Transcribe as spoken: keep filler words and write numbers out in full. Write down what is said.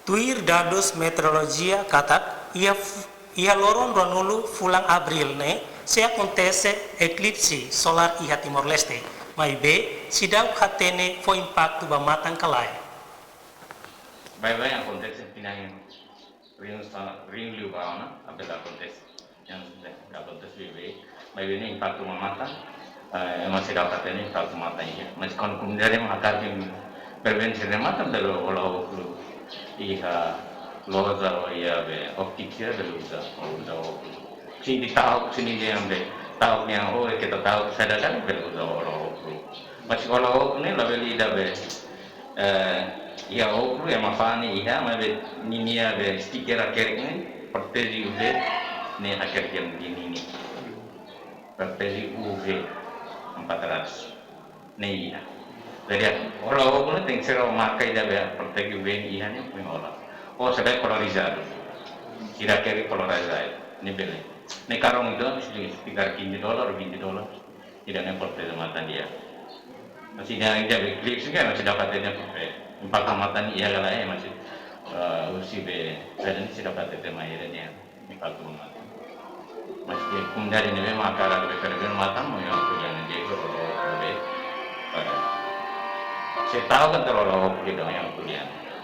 Tuir dadus meteorolojia katak, iha f-, iha loron ruanulu fulan Abríl ne'e, sei akontese eklipse solár iha Timor-Leste, maibé seidauk hatene fó impaktu ba matan ka lae. Baibain akontese, pinang rin sa, rin liu ba ona, apesar akontese. Yang sudah dapat tes B B, maibé ne'e impaktu ba matan, eh, ema seidauk hatene impaktu matan iha. Mas kuandu komunidade mak hakarak prevene sira-nia matan, bele hola óculos iha loja ou iha be óptika, bele uza, uza óculos. Sente ta'uk, sente dehan be ta'uk nian, oh, keta ta'uk, saida de'it, bele uza hola óculos. Mas hola óculos ne'e labele ida be, eh, iha óculos, ema fa'an iha, maibé ninia be stiker hakerek ne'e, proteje U V, ne'e hakerek iha ninia. Proteje U V empat ratus. Ne'e iha. Jadi, hola óculos ne'e tenke ser marka ida be proteje U V iha ne'e mak hola. Ou se bele polarizadu. Sira hakerek polarizadu. Ne'e bele. Ne'e karón ida, se bele fiar quinze dólar, vinte dólar. Ida-ne'e proteje matan di'ak. Mas ida, ida be eklipse kan, seidauk hatene, eh, impaktu matan iha ka lae, mas, eh, husi be, saida ne'e seidauk hatene maneira ne'e, impaktu matan. Mas komunidade ne'ebé mak hakarak be prevene matan, mak iha óculos di'ak, jadi, kalau, kalau be, eh, sei ta'uk kan terlalu óculos di'ak, iha óculos di'ak.